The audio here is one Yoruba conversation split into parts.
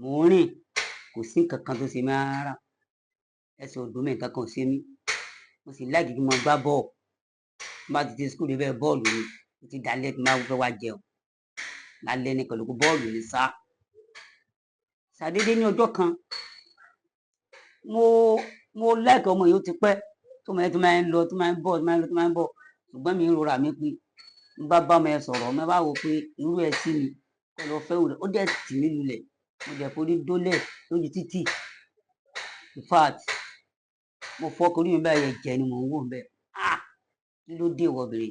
Mò ń rìn, kò sí nǹkan kan tó ṣe mí rárá. Ẹsẹ̀ ò dùn mí, nǹkan kan ò ṣe mí. Mo sì like kí n máa gbá bọ́ọ̀. Tí n bá ti dé school dé bẹ́ẹ̀, bọ́ọ̀lù ni. Ó ti dalẹ́ tí n bá fẹ́ wá jẹun. Lálẹ́ ní pẹ̀lú bọ́ọ̀lù ni sá. Ṣàdédé ní ọjọ́ kan, mo like ọmọ yìí, ó ti pẹ́ tó ọmọ yẹn tó máa ń lọ, tó máa ń bọ̀, tó máa ń lọ, tó máa ń bọ̀. Ṣùgbọ́n mi ń rora mi pé n bá bá ọmọ yẹn sọ̀rọ̀, ọmọ yẹn bá wò pé irú ẹ sí mi kó lọ fẹ́ òun. Ó dẹ̀ tì mí lulẹ̀. Mo dẹ̀ forí dólẹ̀ lójú títì. In fact, mo fọ́ orí mi báyìí, ẹ̀jẹ̀ ni mò ń wò ńbẹ̀. Ah! Kí ló dé, ìwọ obìnrin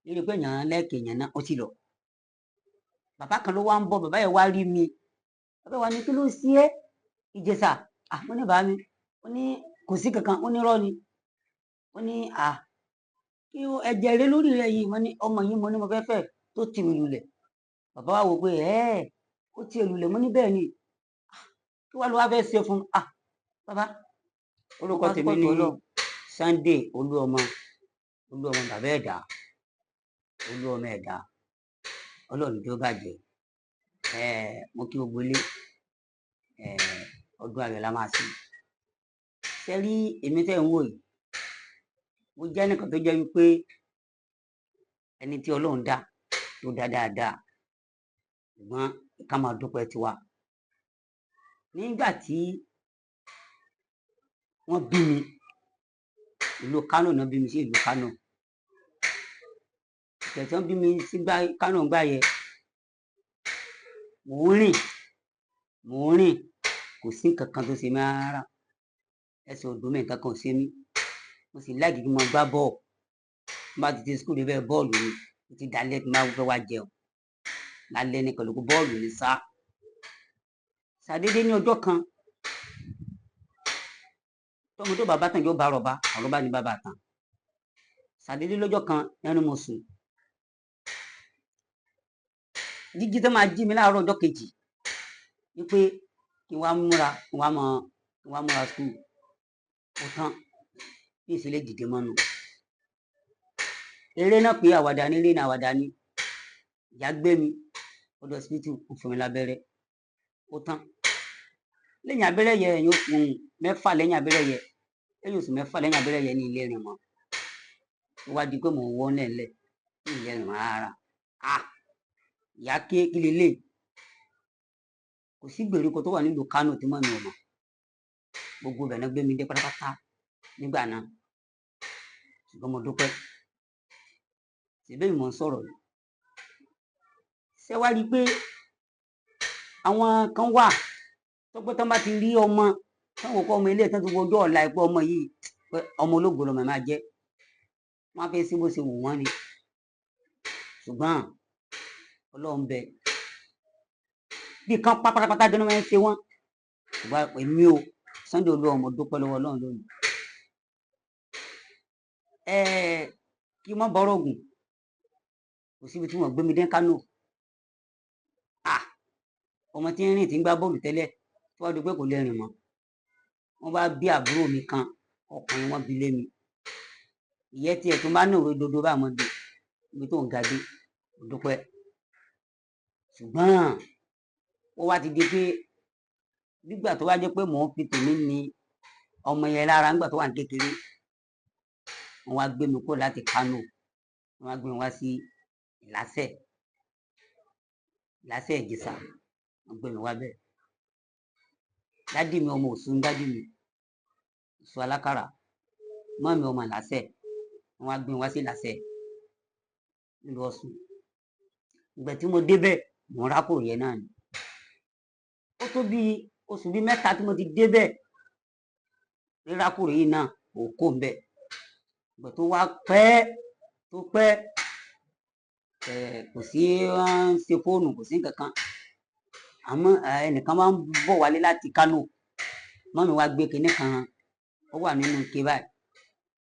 yìí? Lórí pé èèyàn like èèyàn náà, ó sì lọ. Bàbá kan ló wá ń bọ̀, bàbá yẹn wá rí mi. Bàbá wa ní, "Kí ló ṣe ẹ́? Ìjẹ̀ṣà." Ah, mo ní bàá mi. Ó ní kò sí kankan, ó ní irọ́ ni. Ó ní à, kí ẹ̀jẹ̀ rẹ lórí rẹ yìí. Mo ní ọmọ yìí mo ní mo fẹ́ fẹ́ tó tì mí lulẹ̀. Bàbá wa wò pé ẹ́, ó tì ẹ́ lulẹ̀. Mo ní bẹ́ẹ̀ ni. Kí wá ló wá fẹ́ ṣe fún un? Ah, bàbá. Orúkọ tèmi ní Sunday Olúọmọ, Olúọmọ bàbá ẹ̀dá, Olúọmọ ẹ̀dá. Ọlọ́run tó bàjẹ́. Mo kí gbogbo ilé, ọdún ayọ̀ la máa ṣe. Ṣé rí èmi tẹ́ ń wò yìí? Mo jẹ́ ẹnìkan tó jẹ́ wípé ẹni tí Ọlọ́run dá tó dá dáadáa. Ṣùgbọ́n ká máa dúpẹ́ tiwa. Nígbà tí wọ́n bí mi, ìlú Kano náà bí mi sí, ìlú Kano. Ìgbà tí wọ́n bí mi sí Kano ńgbà yẹn, mò ń rìn, mò ń rìn, kò sí nǹkan kan tó ṣe mí rárá. Ẹsẹ̀ ò dùn mí, nǹkan kan ò ṣe mí. Mo sì like kí n máa gbá bọ́ọ̀. Tí n bá ti dé school dé bẹ́ẹ̀, bọ́ọ̀lù ni. Ó ti dalẹ́ tí n bá fẹ́ wá jẹun. Lálẹ́ ní pẹ̀lú bọ́ọ̀lù ni sá. Ṣàdédé ní ọjọ́ kan, tọ́mọ tó bàbá tán yóò bá àrọ́bá, àrọ́bá ní bàbá tán. Ṣàdédé lọ́jọ́ kan, ẹnu mo sùn. Jíjí tó máa jí mi láàárọ̀ ọjọ́ kejì wípé kí n wá múra, kí n wá mọ, kí n wá múra school. Ó tán, bí n ṣe lè dìde mọ́nu. Eré náà pé àwàdà ni, eré ní àwàdà ni. Ìyá gbé mi, ó lọ hospital, ó fún mi lábẹ́rẹ́. Ó tán. Lẹ́yìn abẹ́rẹ́ yẹn, ẹ̀yìn oṣù mẹ́fà lẹ́yìn abẹ́rẹ́ yẹn, lẹ́yìn oṣù 6 lẹ́yìn abẹ́rẹ́ yẹn ní ilé rìn mọ́. Ó wá di pé mò ń wọ́ lẹ́lẹ̀ ní ilé rìn mọ́ rárá. Ah! Ìyá ké, kí leléyìí? Kò sí ìgbèríko tó wà nílùú Kano tí mummy ò mọ̀. Gbogbo ibẹ̀ náà gbé mi dé pátápátá nígbà náà. Ṣùgbọ́n mo dúpẹ́. Ṣèbí èmi mò ń sọ̀rọ̀ yìí. Ṣé wá rí i pé àwọn kan wà tó pé tán bá ti rí ọmọ, tán wò pé ọmọ eléyìí tán ti wo ọjọ́ ọ̀la ẹ̀ pé ọmọ yìí, pé ọmọ ológo lọmọ yìí máa jẹ́. Wọ́n á fẹ́ ṣe bó ṣe wù wọ́n ni. Ṣùgbọ́n Ọlọ́run bẹ. Bí kan pa pátápátá gan-an máa ń ṣe wọ́n. Ṣùgbọ́n èmi o, Sunday Olúọmọ, mo dúpẹ́ lọ́wọ́ Ọlọ́run lónìí. Kí n má bọ́rọ̀ gùn. Kò síbi tí wọ́n gbé mi dé Kano. Ah! Ọmọ tí ń rìn, tí ń gbá bọ́ọ̀lù tẹ́lẹ̀, tó wá di pé kò lè rìn mọ́. Wọ́n bá bí àbúrò mi kan, ọkùnrin, wọ́n bí lé mi. Ìyẹ́ tí ẹ̀ tó bá ní òwe dodo bá mọ́ dé, ibi tó ń ga dé, mo dúpẹ́. Ṣùgbọ́n ó wá ti di pé nígbà tó wá jẹ́ pé mò ń fi tèmi ní ọmọ yẹn lára nígbà tó wà ní kékeré, wọ́n wá gbé mi kúrò láti Kano. Wọ́n wá gbé mi wá sí Ìlásẹ̀, Ìlásẹ̀ Ìjẹ̀ṣà. Wọ́n gbé mi wá bẹ́ẹ̀. Daddy mi, ọmọ Ọ̀ṣun daddy mi, Ọ̀ṣun Alákàrà. Mummy ọmọ Ìlásẹ̀. Wọ́n wá gbé mi wá sí Ìlásẹ̀ nílùú Ọ̀ṣun. Ìgbà tí mo dé bẹ́ẹ̀, mò ń rákòrò yẹn náà ni. Ó tó bí oṣù bí 3 tí mo ti dé bẹ́ẹ̀, rírákòrò yìí náà kò kó ń bẹ̀. Ìgbà tó wá pẹ́, tó pẹ́, kò sí wọ́n ń ṣe fóònù, kò sí nǹkan kan. Àmọ́ ẹnìkan máa ń bọ̀ wálé láti Kano. Mummy wá gbé kinní kan, ó wà nínú ike báyìí.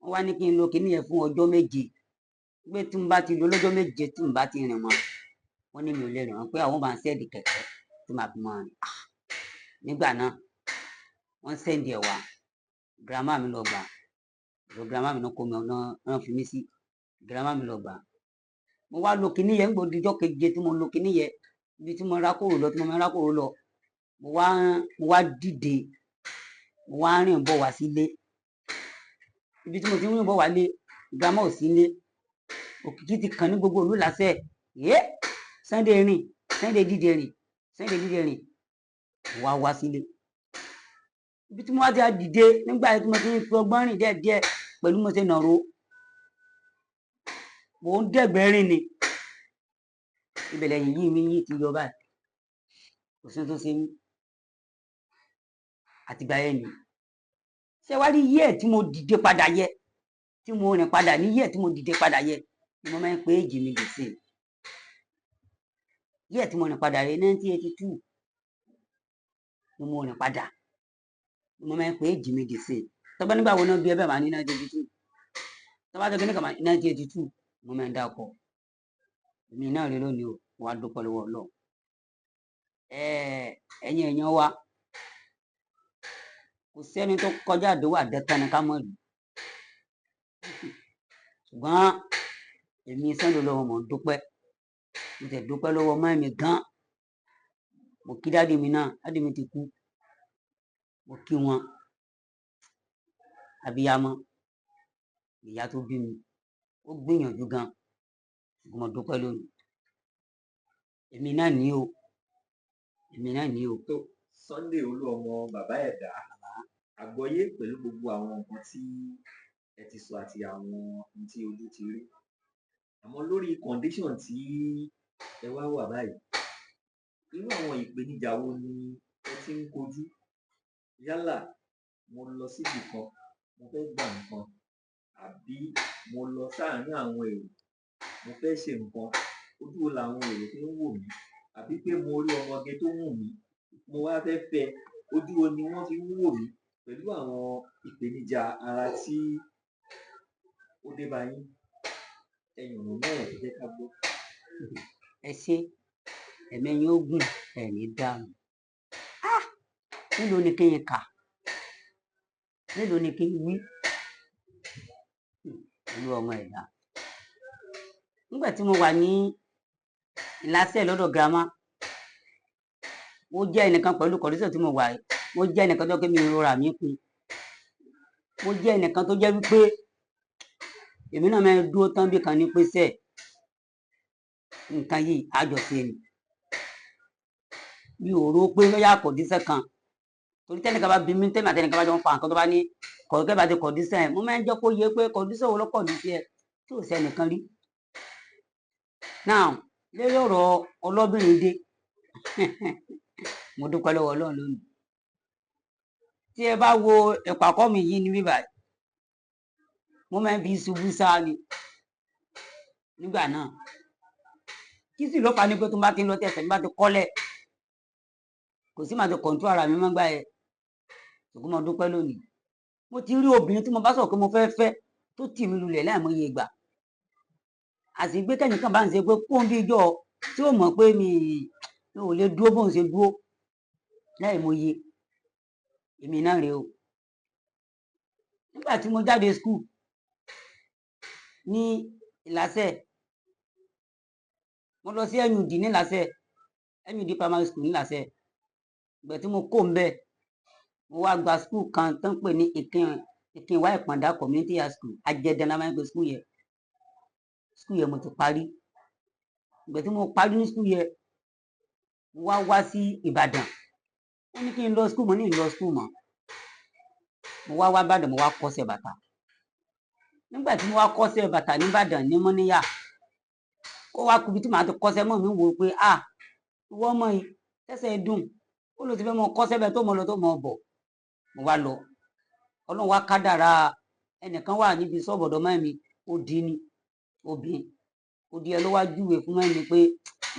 Wọ́n wá ní kí n lo kinní yẹn fún ọjọ́ 7. Pé tí mo bá ti lò lọ́jọ́ 7 tí mo bá ti rìn mọ́, wọ́n ní mi ò lè rìn mọ́, pé àwọn máa ń send kẹ̀kẹ́ tí màá fi máa rìn. Ah! Nígbà náà, wọ́n send ẹ̀ wá. Grandma mi lọ gbà. Ọ̀dọ̀ grandma mi náà kó mi, náà fi mí sí. Grandma mi lọ gbà. Mo wá lo kinní yẹn nígbà ó di ọjọ́ keje tí mo lo kinní yẹn. Ibi tí mo rákòrò lọ, tí mo máa rákòrò lọ. Mo wá dìde, mo wá rìn bọ̀ wá sílé. Ibi tí mo ti ń rìn bọ̀ wálé, girama ò sí ilé. Òkìkí ti kàn ní gbogbo ìlú lásẹ̀ yé Sunday rìn, Sunday dìde rìn, Sunday dìde rìn. Mo wá wá sílé. Ibi tí mo wá ti dìde nígbà tí mo ti ń fi ọgbọ́n rìn díẹ̀díẹ̀ pẹ̀lú mo ṣe nàró, mò ń dẹ̀gbẹ́ rìn ni. Ìbẹ̀lẹ̀ yìí mi yìí ti yọ báyìí, kò sí tó ṣe mí. Àtìgbà yẹn ni ṣé wá rí yíẹ̀ tí mo dìde padà yẹ, tí mo rìn padà ní yíẹ̀ tí mo dìde padà yẹ ni mo máa ń pé èjì mi gbèsè yíẹ̀ tí mo rìn padà yẹ. 1982 ni mo rìn padà, ni mo máa ń pé èjì mi gbèsè. Tọ́ba nígbà wo náà bí ẹ bẹ́ẹ̀ máa ní 1982, tọ́ba tó kíní kan máa ní 1982, mo máa ń dákọ̀ èmi náà rí lónìí o. Wàá dúpẹ́ lọ́wọ́ Ọlọ́run. Ẹ̀yin èèyàn wa, kò sẹ́ni tó kọjá àdéhùn àdẹ́tán ni ká mọ̀ rí, ṣùgbọ́n èmi Sunday lọ́wọ́ mò ń dúpẹ́. Mo tẹ̀ dúpẹ́ lọ́wọ́ ọmọ mi gan. Mo kí daddy mi náà, daddy mi ti kú, mo kí wọn. Abiyamọ ìyá tó bí mi, ó gbìyànjú gan, ṣùgbọ́n mo dúpẹ́ lónìí. Èmi náà ní o, èmi náà ní o. Tó Sunday Olúọmọ bàbá ẹ̀dá àgbọ́yé, pẹ̀lú gbogbo àwọn nǹkan tí ẹ ti sọ àti àwọn ohun tí ojú ti rí, àmọ́ lórí condition tí ẹ wá wà báyìí, irú àwọn ìpèníjà wo ni ẹ ti ń kojú? Yálà mo lọ síbì kan, mo fẹ́ gba nǹkan, àbí mo lọ sáàárín àwọn èrò, mo fẹ́ ṣe nǹkan, ojú wo làwọn èrò fi ń wò mí? Àbí pé mo rí ọmọge tó wù mí, mo wá fẹ́ fẹ́, ojú wo ni wọ́n fi ń wò mí pẹ̀lú àwọn ìpèníjà ara tí ó dé bá yín? Ẹ yànnàná ẹ̀, jẹ́ ká gbọ́. Ẹ ṣé, ẹ̀mí yín ó gùn, ẹ̀ ní dààmú. Mélòó ni kí n kà, mélòó ni kí n wí pẹ̀lú ọmọ ẹ̀dá? Nígbà tí mo wà ní Ìlàsẹ̀ lọ́dọ̀ girama, mo jẹ́ ẹnìkan pẹ̀lú condition tí mo wà yìí. Mo jẹ́ ẹnìkan tó jẹ́ pé mi ò rora mi pin. Mo jẹ́ ẹnìkan tó jẹ́ wípé èmi náà máa ń dúró tán bí kan ní pé sẹ́ẹ̀ nǹkan yìí àjọṣe ni. Mi ò rò pé lọ́yà condition kan, torí tẹ́nìkan bá bí mi, tẹ́mi àtẹnìkan bá jọ ń fa nǹkan, tó bá ní kọ̀ọ̀kẹ́ bá ti condition ẹ̀, mo máa ń jẹ́ kó yé pé condition wo ló condition ẹ̀ tí ò sẹ́nìkan rí. Now, lórí ọ̀rọ̀ ọlọ́bìnrin dé, mo dúpẹ́ lọ́wọ́ Ọlọ́run lónìí. Tí ẹ bá wo ìpàkọ́ mi yìí ní bíbáyìí, mo máa ń fi ṣubú sáá ni nígbà náà. Kí sì ló fà á? Ni pé tó bá ti ń lọ, tẹ̀sẹ̀ mi bá ti kọ́lẹ̀, kò sí màá ti control ara mi mọ́ gbà yẹn. Ṣùgbọ́n mo dúpẹ́ lónìí, mo ti rí obìnrin tí mo bá sọ̀rọ̀ pé mo fẹ́ fẹ́ tó tì mí lulẹ̀ láìmọye ìgbà. Àti pé kẹ́nìkan bá ń ṣe pé kó ń bí ijọ́ tí ó mọ̀ pé mi ò lè dúró bóun ṣe dúró láìmọye. Èmi náà rèé o. Nígbà tí mo jáde school ní Ìlàsẹ̀, mo lọ sí NUD ní Ìlàsẹ̀, NUD primary school ní Ìlàsẹ̀. Ìgbà tí mo kó ń bẹ̀, mo wá gba school kan tó ń pè ní Ìkìnwá Ìpàndà Community High School. Ajẹdẹ la máa ń pe school yẹn. School yẹn mo ti parí. Ìgbà tí mo parí ní school yẹn, mo wá wá sí Ìbàdàn. Wọ́n ní kí n lọ school, mo ní n lọ school mọ́. Mo wá wá Ìbàdàn, mo wá kọ́ṣẹ́ bàtà. Nígbà tí mo wá kọ́ṣẹ́ bàtà nìbàdàn ní Mọ́níyà, kó wá kubi tí màá ti kọ́ṣẹ́ mọ́ mi, wò ó pé, ah, ìwọ ọmọ yìí tẹ́sẹ̀ dùn, ó lọ ti fẹ́ mọ kọ́ṣẹ́ bẹ́ẹ̀ tó mọ lọ tó mọ bọ̀. Mo wá lọ, Ọlọ́run wá kádàrá, ẹnìkan wà níbi ṣọ́ọ̀bù ọ̀dọ̀ mọ́ mi, ó di ní obìnrin, ó di ẹ ló wá júwe fún mọ́ mi pé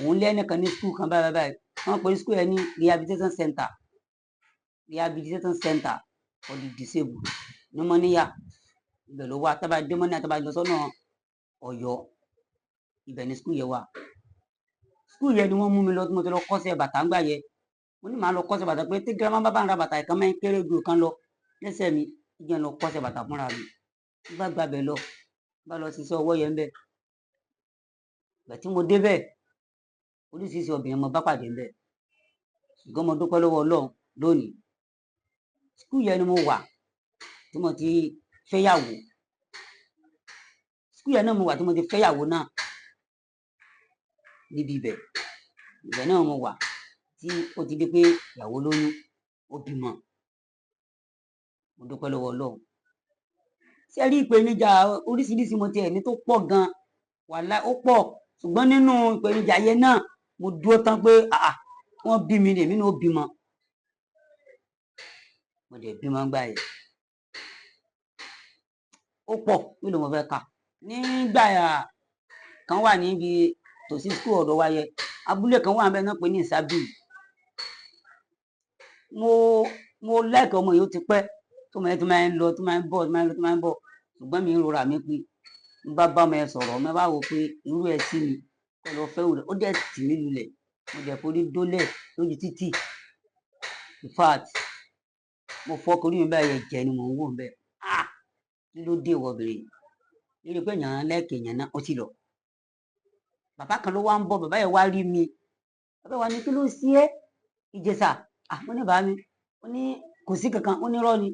òun lé ẹnìkan ní school kan báyìí báyìí. Wọ́n pe school yẹn ní rehabilitation center, rehabilitation center for the disabled ní Mọ́níyà. Ibẹ̀ ló wà. Tábà dé Mọ́níyà, tábà lọ sọ́nà Ọ̀yọ́, ibẹ̀ ni school yẹn wà. School yẹn ni wọ́n mú mi lọ tí mo ti lọ kọ́ṣẹ́ bàtà ńgbà yẹn. Mo ní màá lọ kọ́ṣẹ́ bàtà pé tí girama bá bá ń ra bàtà, ìkan máa ń kéré ju ìkan lọ lẹ́sẹ̀ mi, jẹ́ n lọ kọ́ṣẹ́ bàtà fúnra mi. N bá gbabẹ̀ lọ, n bá lọ ṣiṣẹ́ ọwọ́ yẹn ńbẹ̀. Ìgbà tí mo débẹ̀, oríṣiríṣi obìnrin mo bá pàdé ńbẹ̀. Ṣùgbọ́n mo dúpẹ́ lọ́wọ́ Ọlọ́run lónìí. School yẹn ni mo wà tí mo ti fẹ́yàwó. School yẹn náà mo wà tí mo ti fẹ́yàwó náà níbi ibẹ̀. Ibẹ̀ náà mo wà tí ó ti di pé ìyàwó lóyún, ó bímọ. Mo dúpẹ́ lọ́wọ́ Ọlọ́run. Ṣé ẹ rí ìpèníjà oríṣiríṣi mo tiẹ̀ ní tó pọ̀ gan, wàláì ó pọ̀. Ṣùgbọ́n nínú ìpèníjà yẹn náà mo dúró tán pé àà wọ́n bí mi ni èmi náà ó bímọ. Mo dẹ̀ bímọ ńgbà yẹn. Ó pọ̀, mélòó mo fẹ́ kà. Nígbà kan wà níbi tòsí school ọ̀dọ̀ wa yẹn, abúlé kan wà ńbẹ̀ náà pè ní Ìsábì. Mo like ọmọ yìí ó ti pẹ́, tó mọ yẹn tó máa ń lọ, tó máa ń bọ̀, tó máa ń lọ, tó máa ń bọ̀. Ṣùgbọ́n mi ń rora mi pé n bá bá ọmọ yẹn sọ̀rọ̀, mo bá wò pé irú ẹ sí mi, kó lọ fẹ́ òun, ó dẹ̀ tì mí lulẹ̀. Mo dẹ̀ forí dólẹ̀ lójú títì. In fact, mo fọ́ orí mi báyìí, ẹ̀jẹ̀ ni mò ń wò ńbẹ̀. Ah! Kí ló dé ìwọ obìnrin yìí? Lórí pé èèyàn like èèyàn náà, ó sì lọ. Bàbá kan ló wá ń bọ̀, bàbá yẹn wá rí mi. Bàbá yẹn wá ní kí ló ṣe ẹ́? Ìjẹ̀ṣà. Ah! Mo ní bàá mi. Ó ní kò sí kankan, ó ní irọ́ ni.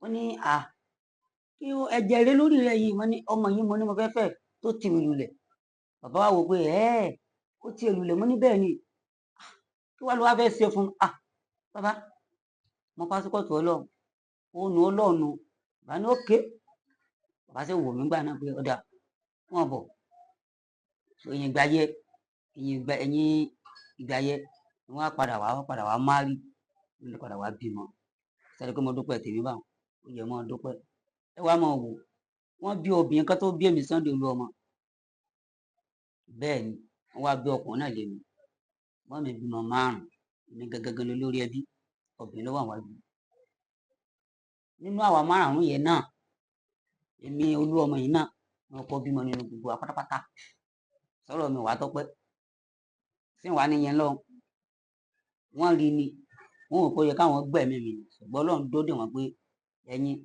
Ó ní à, kí ẹ̀jẹ̀ rẹ lórí rẹ yìí. Mo ní ọmọ yìí mo ní mo fẹ́ fẹ́ tó tì mí lulẹ̀. Bàbá wa wò pé ẹ́, ó tì ẹ́ lulẹ̀. Mo ní bẹ́ẹ̀ ni. Kí wá ló wá fẹ́ ṣe fún un? Ah! Bàbá, mo pásíkọ̀tù Ọlọ́run. Ó nu Ọlọ́run nu. Bàbá ní okay. Bàbá sì wò mí gbà náà pé ọ̀dà, wọ́n bọ̀. So ẹ̀yìn ìgbà yẹn, ẹ̀yìn ìgbà yẹn ni wọ́n á padà wá, wọ́n padà wá marry, wọ́n padà wá bímọ. Ṣé pé mo dúpẹ́ tèmi báun? Ó yẹ mọ́ dúpẹ́. Ẹ wá máa wò, wọ́n bí obìnrin kan tó bí èmi Sunday Olúọmọ. Bẹ́ẹ̀ ni, wọ́n wá bí ọkùnrin náà lé mi. Mummy mi bímọ márùn-ún, èmi gangan gan lolórí ẹbí, obìnrin ló wà níwájú. Nínú àwa márùn-ún yẹn náà, èmi Olúọmọ yìí náà ni wọ́n kọ́ bímọ nínú gbogbo wa pátápátá. Sọ̀rọ̀ mi wá tọ́pẹ́. Ṣé wàá ní yẹn lọ́hùn? Wọ́n rí ni, wọ́n wò pé ó yẹ káwọn gbẹ̀mí mi ni. Ṣùgbọ́n Ọlọ́run dúró dè wọ́n pé ẹ̀yin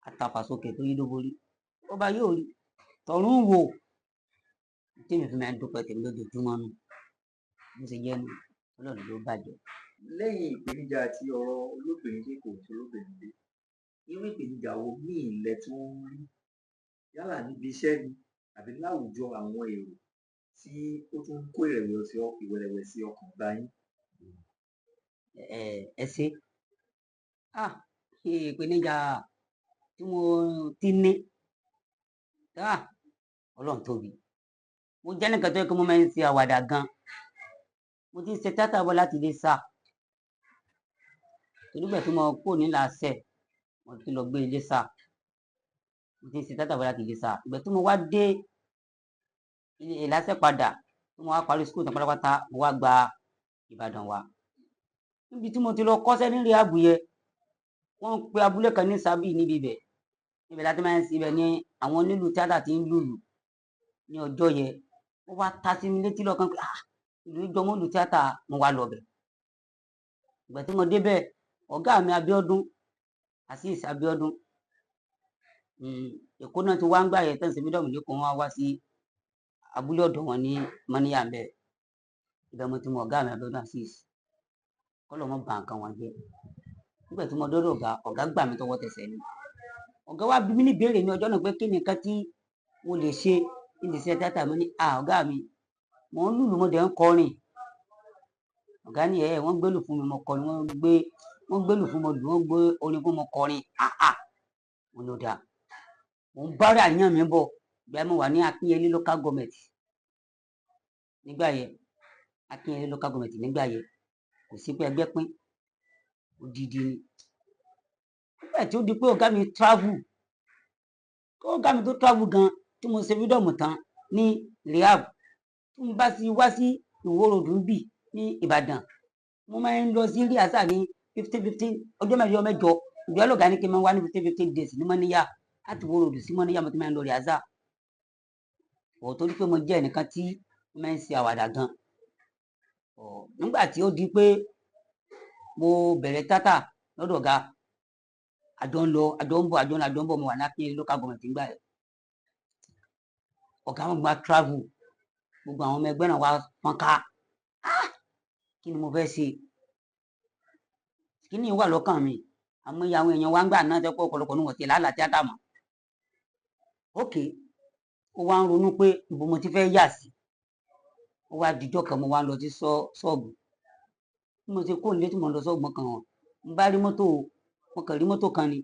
atàfàsókè tó yí dóborí. Ó bá yóò rí, tọ̀run ń wò. Tí èmi fi máa ń dúpẹ́ tèmi lójoojúmọ́ nù. Bó ṣe jẹ́ nù, Ọlọ́run ló bàjẹ́. Lẹ́yìn ìpèníjà àti ọ̀rọ̀ olóbìnrin dé kò tó olóbìnrin dé, irú ìpèníjà wo míì lẹ tún ń rí yálà níbi iṣẹ́ ni àbí láwùjọ àwọn èrò tí ó tún ń kó ìrẹ̀wẹ̀sì ọkàn bá yín? Ẹ ṣé. Ah! Ìpèníjà tí mo ti ní. Ah! Ọlọ́run tóbi. Mo jẹ́ ẹnìkan tó jẹ́ pé mo máa ń ṣe àwàdà gan. Mo ti ń ṣe tíátà bọ̀ láti Iléṣà. Torí ìgbà tí mo kúrò ní Ìlàsẹ̀, mo ti lọ gbé Iléṣà. Mo ti ń ṣe tíátà bọ̀ láti Iléṣà. Ìgbà tí mo wá dé Ìlàsẹ̀ padà, tí mo wá parí school tán pátápátá, mo wá gba Ìbàdàn wá. Níbi tí mo ti lọ kọ́ṣẹ́ ní rehab yẹn, wọ́n ń pe abúlé kan ní Sábì níbi ibẹ̀. Ibẹ̀ la ti máa ń ṣe, ibẹ̀ ni àwọn onílù tíátà ti ń lùlù ní ọjọ́ yẹn. Ó wá ta sí mi létí lọ́kàn pé ah! Ìlú yìí jọmọ́ ìlú tíátà, mo wá lọ bẹ̀. Ìgbà tí mo dé bẹ̀, ọ̀gá mi Abíọ́dún, Azeez Abíọ́dún, Èkó náà ti wá ń gbà yẹn tán ṣe freedom l'Ékòó, wọ́n wá wá sí abúlé ọ̀dọ̀ wọn ní Mọ́níyà ńbẹ̀. Ibẹ̀ mo ti mọ ọ̀gá mi Abíọ́dún Azeez. K'Ọlọ́run má ba nǹkan wọn jẹ́. Nígbà tí mo dọ́dọ̀ ọ̀gá, ọ̀gá gbà mí tọwọ́ tẹsẹ̀ ni. Ọ̀gá wá bi mí ní ìbéèrè ní ọjọ́ náà pé kí ni nǹkan tí mo lè ṣe nídìí iṣẹ́ tíátà. Mo ní à ọ̀gá mi, mò ń lùlù, mo dẹ̀ ń kọrin. Ọ̀gá ní ẹ̀, wọ́n gbélù fún mi, mo kọrin, wọ́n gbélù fún mi, wọ́n gbé orin fún mi, mo kọrin. Ah ah! Mo ní ó dáa. Mò ń bá àníyàn mi bọ̀. Ìgbà yẹn mo wà ní Akínyẹlé local government. Nígbà yẹn, Akínyẹlé local government nígbà yẹn, kò sí pé ẹgbẹ́ pín. Odidi ni. Nígbà tí ó di pé ọ̀gá mi travel, kí ọ̀gá mi tó travel gan, tí mo ṣe freedom tán ní rehab, tí mo bá sì wá sí Ìwó Road ńbí ní Ìbàdàn, mo máa ń lọ sí rehearsal ní 15 15 ọjọ́ mẹ́jọ mẹ́jọ. Ìgbà yẹn lọ̀gá ní kí n máa wá ní 15 15 days ní Mọ́níyà. Láti Ìwó Road sí Mọ́níyà mo ti máa ń lọ rehearsal. Ọ̀ torí pé mo jẹ́ ẹnìkan tí ó máa ń ṣe àwàdà gan. Ọ̀ nígbà tí ó di pé mo bẹ̀rẹ̀ tíátà lọ́dọ̀ ọ̀gá, àjọ ń lọ, àjọ ń bọ̀, àjọ ń lọ, àjọ ń bọ̀, mo wà ní Akínyẹlé local government nígbà yẹn. Ọ̀gá wọn gba travel, gbogbo àwọn ọmọ ẹgbẹ́ náà wá fọ́nká. Ah! Kí ni mo fẹ́ ṣe? Kíní wà lọ́kàn mi. Àmọ́ ìyá àwọn èèyàn wa ń gbà náà tẹ́ pọ̀ ọ̀pọ̀lọpọ̀ ní wọ́n ti lálàá tíátà mọ́. Ok, ó wá ń ronú pé ibo mo ti fẹ́ yà sí. Ó wá dijọ́ kan, mo wá ń lọ sí ṣọ́ọ̀bù. Bí mo ṣe kó nílé tí mo ń lọ ṣọ́ọ̀bù kan wọn, mo bá rí mọ́tò, mo kàn rí mọ́tò kan ni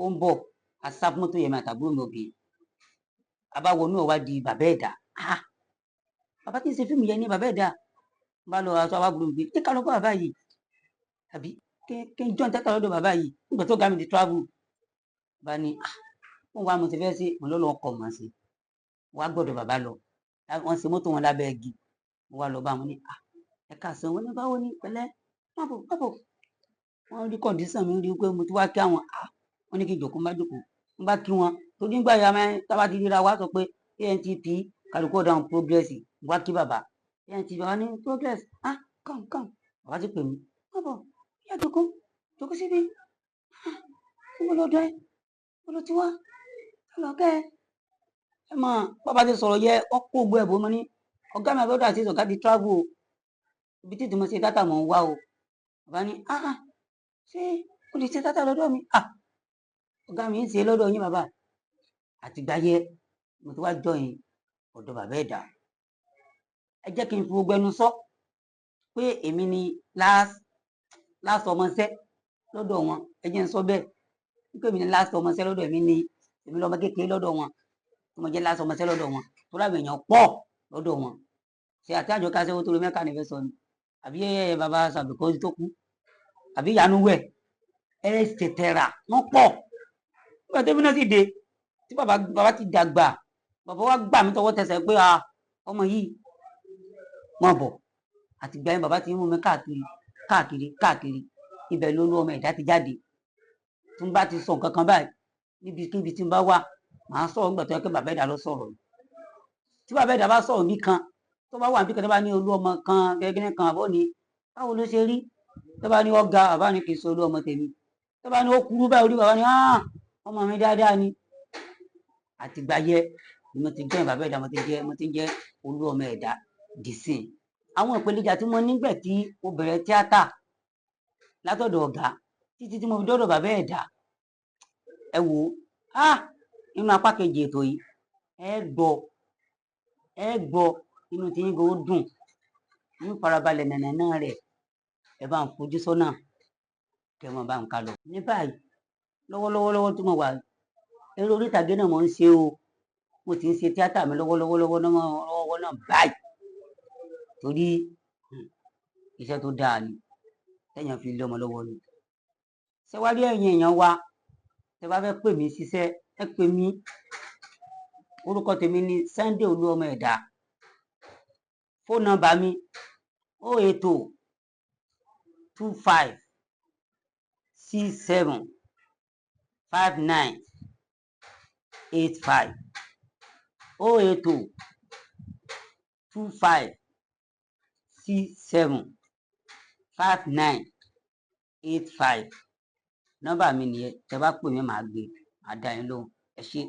ó ń bọ̀. Asá fún mọ́tò yẹn, mi àtàbúrò mi obìnrin. A bá wọnú ẹ̀, wá di bàbá ẹ̀dá. Ah, bàbá tí ń ṣe fíìmù yẹn ní bàbá ẹ̀dá. Mo bá lọ aṣọ àbúrò mi pé kí ká lọ bá bàbá yìí, àbí kí n join tíátà lọ́dọ̀ bàbá yìí nígbà tó ga mi ti travel. Bá ní ah, wọ́n wá mo ti fẹ́ ṣe, mo lọ́lọ́ ọkọ̀ mọ̀ sí. Wá gbọ́dọ̀ bàbá lọ. Wọ́n ṣe mọ́tò wọn lábẹ́ igi. Mo wá lọ bá wọn ní ah, ẹ káàsán. Wọn ní báwo ni, pẹ̀lẹ́, má bọ̀, má bọ̀. Wọ́n rí condition mi, rí pé mo ti wá kí àwọn. Ah, wọ́n ní kí n jòkó, má jòkó. N bá kí wọn torí nígbà yà máa tábà ti ríra wá sọ pé ANTP kálukú ọ̀dà progress. Mo wá kí bàbá ANTP, bàbá ní progress. Ah, come, come. Bàbá ti pè mí, má bọ̀, yá, jòkó, jòkó síbí. Ah, mo lọ dọ́ ẹ, mo lọ ti wá lọ kẹ́ ẹ. Ẹ mọ̀ bàbá ti sọ̀rọ̀ yẹ wọ́n kó gbọ́ ẹ̀bùn. Mo ní ọ̀gá mi àbọ̀dọ̀ àti ọ̀gá ti travel o, ibi tí mo ṣe dátà mò ń wá o. Bàbá ní ah ah, ṣé o lè ṣe dátà lọ́dọ̀ mi? Ah, ọ̀gá mi ń ṣe lọ́dọ̀ yín bàbá. Àtìgbà yẹ mo ti wá join ọ̀dọ̀ bàbá ẹ̀dá. Ẹ jẹ́ kí n fi gbogbo ẹnu sọ pé èmi ni last last ọmọọṣẹ́ lọ́dọ̀ wọn. Ẹ jẹ́ n sọ bẹ́ẹ̀ wípé èmi ni last ọmọọṣẹ́ lọ́dọ̀, èmi ni, èmi lọ́mọ kékeré lọ́dọ̀ wọn tí mo jẹ́ last ọmọọṣẹ́ lọ́dọ̀ wọn, tó láwọn èèyàn pọ̀ lọ́dọ̀ wọn. Ṣe àti àjọ kásẹ́wó tó lè mẹ́ka nífẹ̀ẹ́ sọ ni, àbí ẹ bàbá sàbẹ̀kọ́ tó kú, àbí ìyanu wẹ̀ ẹ ṣètẹ̀rà, wọ́n pọ̀. Nígbà tó bí náà sì dé tí bàbá bàbá ti dàgbà, bàbá wa gbà mí tọwọ́ tẹsẹ̀ pé a ọmọ yìí mọ̀ bọ̀. Àtìgbà yẹn bàbá ti ń mú mi káàkiri káàkiri káàkiri. Ibẹ̀ ló lú ọmọ ẹ̀dá ti jáde. Tí n bá ti sọ nǹkan kan báyìí, níbikíbi tí n bá wà, màá sọ̀rọ̀ nígbà tó yẹ kí bàbá ẹ̀dá lọ sọ̀rọ̀. Tí bàbá ẹ̀dá bá sọ̀rọ̀ bí kan, tó bá wà níbi kan, tó bá ní olú ọmọ kan gẹ́gẹ́ kan àbọ̀ ni, báwo ló ṣe rí? Tó bá ní ọ̀gá, bàbá ní kì í ṣe olú ọmọ tèmi. Tó bá ní ó kúrú báyìí orí, bàbá ní ọmọ mi dáadáa ni. Àtìgbà yẹ ni mo ti jẹ́ bàbá ẹ̀dá, mo ti jẹ́ olú ọmọ ẹ̀dá dìsìn. Àwọn ìpèníjà tí mo nígbà tí mo bẹ̀rẹ̀ tíátà látọ̀dọ̀ ọ̀gá títí tí mo fi dọ́dọ̀ bàbá ẹ̀dá, ẹ wò ó, nínú apá kejì ètò yìí, ẹ gbọ́, ẹ gbọ́, inú tí yín gan ó dùn ní farabalẹ̀ nànàná rẹ̀. Ẹ bá ń fojú sọ́nà kẹ́ mọ́ bá ń ká lọ. Ní báyìí, lọ́wọ́lọ́wọ́ lọ́wọ́ tí mo wà, eré orí ìtàgé náà mo ń ṣe o. Mo ti ń ṣe tíátà mi lọ́wọ́lọ́wọ́ lọ́wọ́ lọ́wọ́ náà báyìí, torí iṣẹ́ tó dáa ni téèyàn fi lé ọmọ lọ́wọ́ ni. Ṣé wá rí ẹ̀yin èèyàn wa, tẹ́ bá fẹ́ pè mí ṣiṣẹ́, ẹ pè mí. Orúkọ tèmi ni Sunday Olúọmọ Ẹ̀dá. Fóònù nọ́mbà mi 08025675985, 08025675985. Nọ́mbà mi nìyẹn. Tẹ́ bá pè mí, màá gbé, màá dá yín lóhùn. Ẹ ṣé.